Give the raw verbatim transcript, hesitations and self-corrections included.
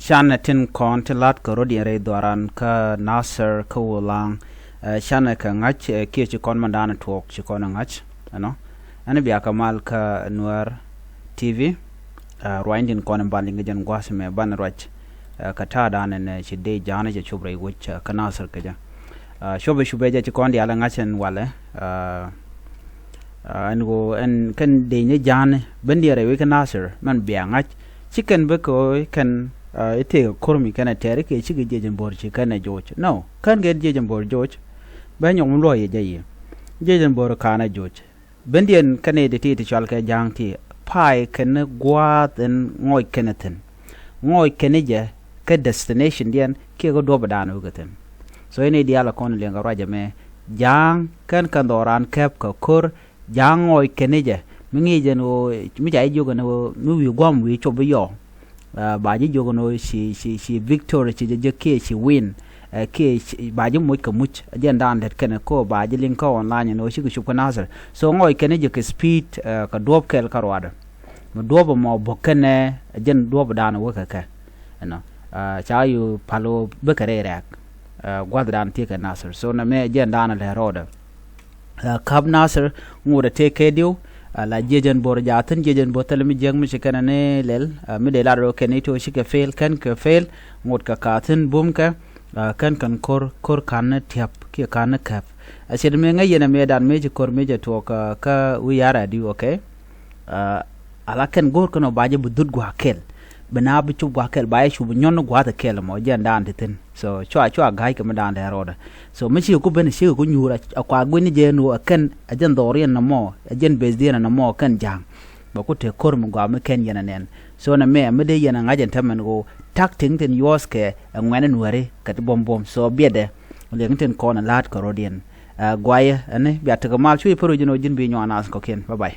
Canɛ tin kɔn ti lat kɛ rot yɛn rɛy dhuaran kä Nasir kä Wulaŋ. Ɛ, canɛ kɛ ŋa̱c, ɛ, kiɛ ci kɔn mɛn da̱a̱n tuɔɔk ci kɔn ɛ ŋa̱c. Ɛnɔ ɛn bia kɛ mal kä Nuɛr T V. Ɛ, ruany din kɔn in ban liŋ kɛ jɛn gua̱a̱th mɛ ban ruac, ɛ, kɛ ta̱a̱ da̱a̱n ɛn, ɛ, ci dee ja̱a̱n cɛ cop rɛy wec, ɛ, kä Nasir kɛ jɛ. Ɛ, cop ɛ cop ɛ jɛ ci kɔn diaal ɛ ŋa̱c ɛn walɛ. Ɛ, Aa, ɛn ɣöö ɛn kɛn dee nyɛ ja̱a̱ni ben diɛɛr ɛ wec kä Nasir mɛn bia ŋa̱c. Ci kɛn bä kɛ ɣöö kɛn, aa, i̱ tëëkɛ ko̱r mi kɛn ɛ tɛɛri kɛ cikɛ jiɛc ɛn bo̱r ci kɛn ɛ joc. No, kɛn kɛ jiɛc ɛn bo̱r joc. Bɛ nyɔk mi luɔ̱c yɛ jɛ yi. Jiɛc ɛn bo̱r ka̱n ɛ joc. Ben diɛn kɛn ɛ ti ti ti cɔal kɛ ja̱a̱ŋ ti. Pay kɛn gua̱a̱th ɛn ŋɔc kɛn ɛ thi̱n. Ŋɔc kɛn ɛ jɛ kɛ destination diɛn kiɛ kɛ duɔ̱p ɛ da̱a̱n wek ɛ thi̱n. So ɛn ɛ diaal ɛ kɔn liɛŋ kɛ ruac ɛmɛ. Ja̱a̱ŋ kɛn kɛn dhɔran kɛp kɛ ko̱r. Ja̱a̱ŋ ŋɔɔc kɛn i̱ jɛ mi ŋi̱i̱c ɛn ɣöö mi ca ji̱ jiök ɛn ɣöö mi wi̱i̱ gua̱m wi̱i̱ cop i̱ yɔɔ. Aa, ba ji̱ jiök ɛn ɣöö ci, ci, ci victory ci jɛ jek kiɛ ci win. Ɛ, kiɛ ci, ba ji̱ moc kɛ muc. Jɛn da̱a̱n lɛt kɛn ɛ ko̱ ba ji̱ liŋ kä online ɛn ɣöö cikɛ cop kä Nasir. So ŋɔɔc kɛn i̱ jɛ kɛ speed, ɛ, kɛ duɔ̱ɔ̱p kɛl kä ruaadɛ. Mi duɔ̱ɔ̱p ɛmɔ bok kɛn ɛ jɛn duɔ̱ɔ̱p da̱a̱n wek kɛ kɛ. Ɛnɔ, aa, ca yu pal ɣöö bikɛ rɛy rɛɛk. Aa, gua̱th da̱a̱n thiek kɛ Nasir. So nɛ mɛ jɛn da̱a̱n lɛ rɔɔdɛ. Aa, kap Nasir ŋot a tëë kɛ diw. Aa, la jiɛc ɛn bo̱r jaathin jiɛc ɛn bo̱r thilɛ mi jiäk mi ci kɛn ni lɛl. Aa, mi dee lat rɔ kɛn ni to cikɛ fail kɛn kɛ fail. Ŋot kɛ kaathin bum kɛ. Aa, kɛn kɛn ko̱r ko̱r ka̱n ni tiap kiɛ ka̱n ni kɛp. A ciɛt mi ŋäc yɛn a mi dan mi ci ko̱r mi jɛ tuɔɔk, aa, kä wi̱i̱ ya̱r a diw, okay? Aa, ala kɛn go̱o̱r kɛn ɔ ba jɛ bi dhut gua̱a̱k kɛl. Bi na bi cop gua̱a̱k kɛl ba jɛ cup nyɔn gua̱a̱th kɛl mɔ jɛn dan ti thin. So cua cua ga̱a̱c kɛ mi dan dee rɔɔdɛ. So mi ci ku ben ci ku nyuur a kua guini jɛ nu a kɛn a jɛn dhɔriɛn na mɔ a jɛn beth diɛn na mɔ kɛn ja̱a̱ŋ. Bɛ ku te ko̱r mi gua̱a̱k mi kɛn yɛn a nɛn. So na mɛ mi dee yɛn a ŋa̱c ɛn tämɛn ko tak tiŋ tin yuɔ̱ɔ̱s kɛ a ŋuɛn in wääri kɛ ti buɔ̱m buɔ̱m. So biɛtdɛ liɛŋ tin kɔn a la̱a̱t kɛ rɔ̱diɛn. Aa, guayɛ ɛni bia tekɛ mal cuc pär wi̱c ɛn ɣöö ji̱n bi nyuan naath kɔ̱kiɛn. Bye bye.